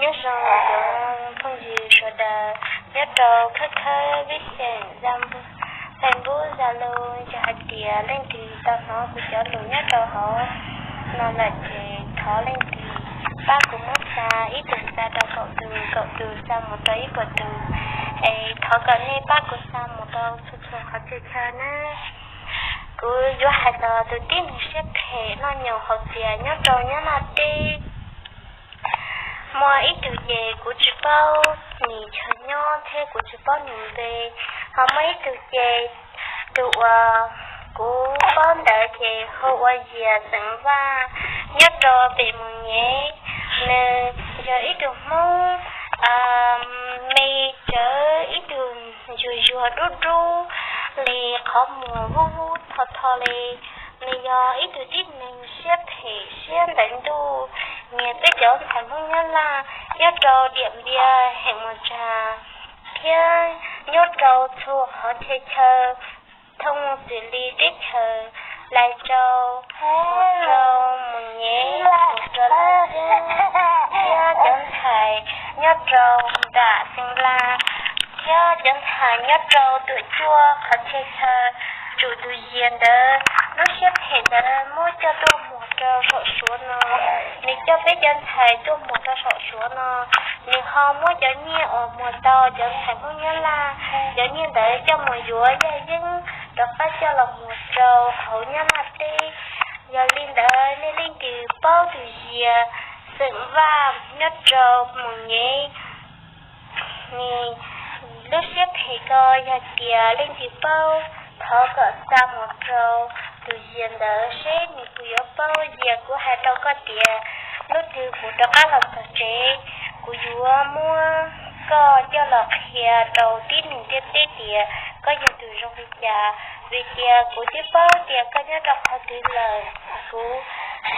Nyob zoo cov phooj ywg sawv daws nyob rau khawb khawb vib xeem, Facebook, Zalo, yog hais tias leej twg tau hnov kuv cov lus nyob rau hauv no lawm ces thov leej twg pab kuv muab xa ib tug xa rau kaum tus, kaum tus xa mus rau ib puas tus, es thov kom nej pab kuv xa mus rau txhua txhua qhov chaw nawb. Kuv yuav hais txog tus tib neeg siab phem loj nyoos hauv txias nyob rau Nyab Laj teb. Muaj ib tug ces kuv tsis paub nws chaw nyob thiab kuv tsis paub nws npe, ho muaj ib tug ces tus uas kuv paub ntawd ces hu ua Yias xeem Vaj, nyob rau pem Mus Nyev. Nws yog ib tug Hmoob me tsawv, ib tug yuag yuag dub dub li, qhov muag vub vub tho tho li. Nws yog ib tug tib neeg siab phem siab ntawv ntuj, nyiag peb cov ntxhais Hmoob Nyab Laj nyob rau Diam Npias, Heem Mus Tsag, thiab nyob rau txhua qhov chaw chaw, thoob xws li teb chaws Lais Tsau, mus rau Mus Nyev, mus rau Laj Xeeb, thiab cov ntxhais nyob rau nram Xeem Las, thiab cov ntxhais nyob rau Tuam Cuaj, qhov chaw chaw. Tsum tus Yias ntawd lub siab phem ntawd muab coj tuaj muag rau saum Suav no. Nws coj peb cov ntxhais tuaj muag rau saum Suav no, nws ho muab cov nyiaj uas muag tau cov ntxhais Hmoob Nyab Laj, cov nyiaj ntawd coj mus yuav yaj yeeb rov qab coj los muag rau hauv Nyab Laj teb. Yog li ntawd nej leej twg paub tus Yias xeem Vaj nyob rau Mus Nyev, nws lub siab phem ko, yog tias leej twg paub, thov kom xa mus rau tus Yias ntawd seb nws puas yuav paub. Yias, kuv hais rau koj tias, hnub twg kuv rov qab los txog tsev, kuv yuav muab koj coj los qhia rau tib neeg ntiaj teb tias koj yog tus zoo li cas, vim tias kuv twb paub tias koj nyob rau qhov twg lawm. Kuv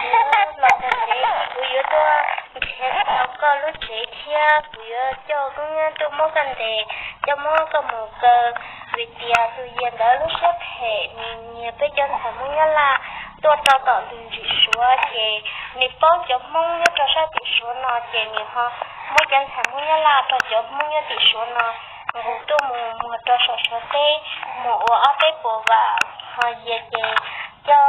yuav los txog tsev, kuv yuav tuaj nrhiav tau koj lub tsev thiab kuv yuav coj koob nyab tuaj muab koj ntes, coj muab koj mus kaw, vim tias tus Yias ntawd lub siab phem, nws nyiag peb cov ntxhais Hmoob Nyab Laj tuaj rau tom ntug ntsis Suav, ces nws paub cov Hmoob nyob rau sab tim Suav no, ces nws ho muab cov ntxhais Hmoob Nyab Laj rau cov Hmoob nyob tim Suav no nqus tuaj mus muag rau saum Suav teb, mus ua ob peb puas vam, ho Yias ces coj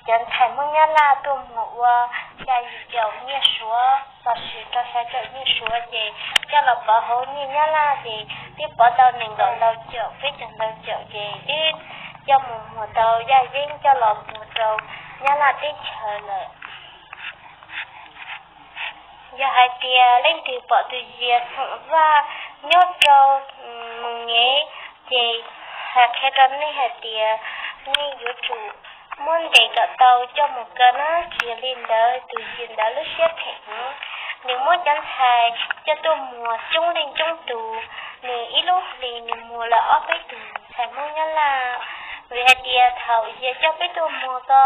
cov ntxhais Hmoob Nyab Laj tuaj muag ua xya yim caum nyiaj Suav, lossis rau xya caum nyiaj Suav, ces coj los pov hauv nyiaj Nyab Laj ces twb pov tau nees nkaum ntau caum, peb caug ntau caum, ces twb coj mus muag tau yaj yeeb coj los muag rau Nyab Laj teb chaws lawm. Yog hais tias leej twg pom tus Yias xeem Vaj nyob rau Mus Nyev, ces hais qhia rau nej hais tias nej yuav tsum muab ntes kom tau coj mus kaw na, tsis yog li ntawd tus Yias ntawd lub siab phem heev. Nws muab cov ntxhais coj tuaj muag coob leej coob tus, nws ib lub hlis nws muag lawm ob peb tus ntxhais Hmoob Nyab Laj. Vim hais tias thaum Yias coj peb tuaj muag ko,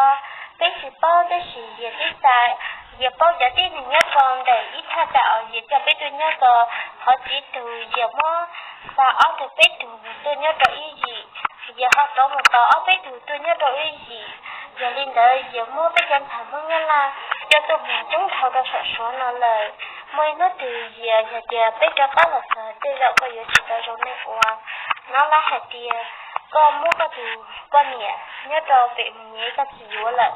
peb tsis paub, tab sis Yias twb xav, Yias paub cov tib neeg nyob ko ntawm ib thaj tsam uas Yias coj peb tuaj nyob ko, qhov txiv tug Yias muab xa ob tug peb tug tuaj nyob rau ib yim, Yias ho rov mus tos ob peb tug tuaj nyob rau ib yim. Yog li ntawd Yias muab peb cov ntxhais Hmoob Nyab Laj coj tuaj muag coob dhau rau saum Suav no lawm. Muaj ib hnub twg Yias yog tias peb rov qab los txog tej zaum koj yuav tsis tau zoo neej ua. Hnov lawv hais tias koj muab koj tus poj niam nyob rau pem Mus Nyev koj tsis yuav lawm,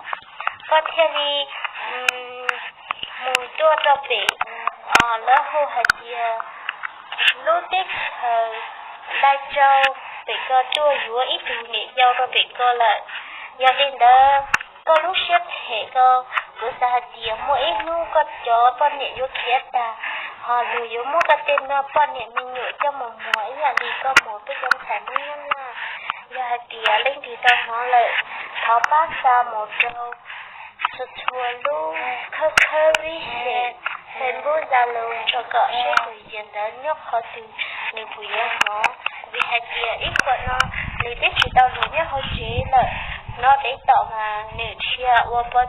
koj thiaj li mus tuaj rau pem, lawv hu hais tias lub teb chaws Lais Tsau pem ko tuaj yuav ib tug niam yau rau pem ko lawm. Yog li ntawd koj lub siab phem ko, kuv xav hais tias muaj ib hnub koj cov poj niam yuav khiav tag, ho luag yuav muab koj tej poj niam me nyuam coj mus muag ib yam li koj muag peb cov ntxhais Hmoob Nyab Laj. Yog hais tias leej twg tau hnov lawm, thov pab xa mus rau txhua txhua lub khawb khawb vib xes, Facebook, Zalo, tso kom seb tus Yias ntawd nyob qhov twg, nws puas yuav hnov. Vim hais tias ib qho no nws twb tsis tau los nyob hauv tsev lawm, hnov dev tom mas nws dhia ua pov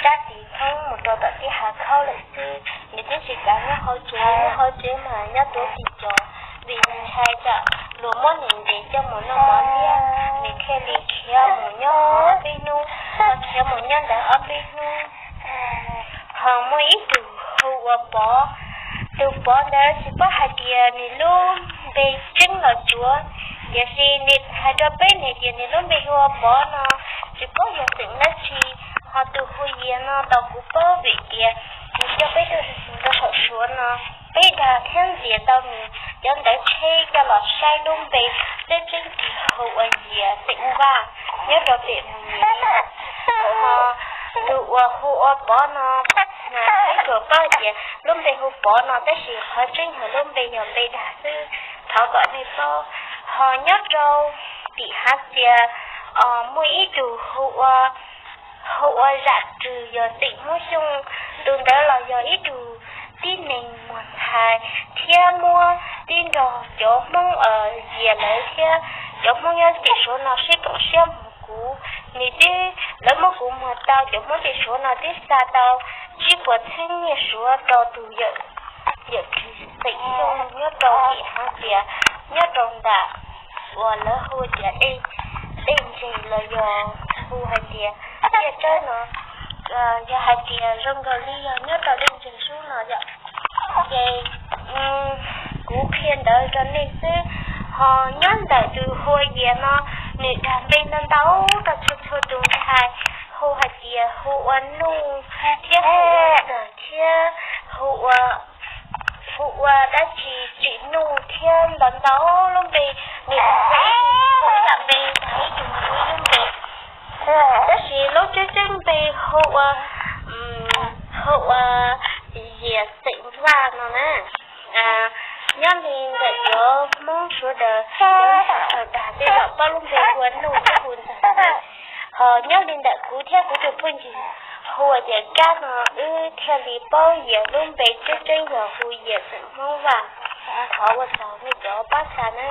rab tis thoob mus rau tom teb hav khaub lawm xwb. Nws twb tsis kav nyob hauv tsev, nyob hauv tsev mas nyob tuav tis cos, vim nws ntshai tsam luag muab nws ntes coj mus noj mov thiab, nws thiaj li khiav mus nyob ob peb hnub, khiav mus nyob ntawd ob peb hnub. Ho muaj ib tug hu ua Pov, Tus Pov ntawd tsis paub hais tias nws lub npe tseeb los tsuav, tiam sis nws hais rau peb hais tias nws lub npe hu ua Pov no, tsis paub yog xeem dab tsi. Ho tus hu Yias no tau kuv paub vim tias nws coj peb tuaj rau saum Suav no, peb dag thiab ntxias tau nws cov ntawv tsheb coj los saib lub npe tseeb tseeb hu ua Yias xeem Vaj nyob rau pem Mus Nyem. Ho tus uas hu ua Pov no, peb tsuas paub tias lub npe hu Pov no, tab sis qhov tseeb yog lub npe yog npe dag xwb, thov kom nej paub. Ho nyob rau tim Hav Xias muaj ib tug hu ua, hu ua Zam Rwg yog xeem Hmoob Xyooj. Tus ntawd los yog ib tug tib neeg muag ntxhais thiab muab tib nrog cov Hmoob Yias lawv thiab cov Hmoob nyob tim Suav no sib koom siab mus kuv. Nws twb, lawv muab kuv muag tau, cov Hmoob tim Suav no twb xa tau tsib puas txhiab nyiaj Suav rau tus Zam Rwg xeem Xyooj nyob rau tim Hav Xias, nyob rau ntawm uas lawv hu tias Dej Ntses los yog hu hais tias Tiaj Tsawb no. Yog hais tias zoo nkaus li yog nyob rau Dej Ntses Sub no yom. Ces kuv qhia ntawd rau nej xwb. Ho nyob ntawm tus hu ua Yias no, nws dag npe ntau ntau rau txhua txhua tus ntag, hu hais tias hu ua Nuj thiab hu ua Txawg thiab hu ua, hu ua dab tsi Tsim Nuj thiab ntau ntau lub npe. Nws dag ib tug hu ib yam npe, dag ib tug hu ib lub npe. Tab sis lub tseeb tseeb npe hu ua, hu ua Yias xeem Vaj no na. Nyob li ntawm cov Hmoob sawv daws, cov sawv daws dag tej zaum paub lub npe hu ua Nuj thiab hu Txawg. Ho nyob li ntawm kuv thiab kuv tus phooj ywg hu ua Yias Kab no, wb thiaj li paub Yias lub npe tseeb tseeb yog hu Yias xeem Hmoob Vaj. Thov ua tsaug nej cov pab xa na.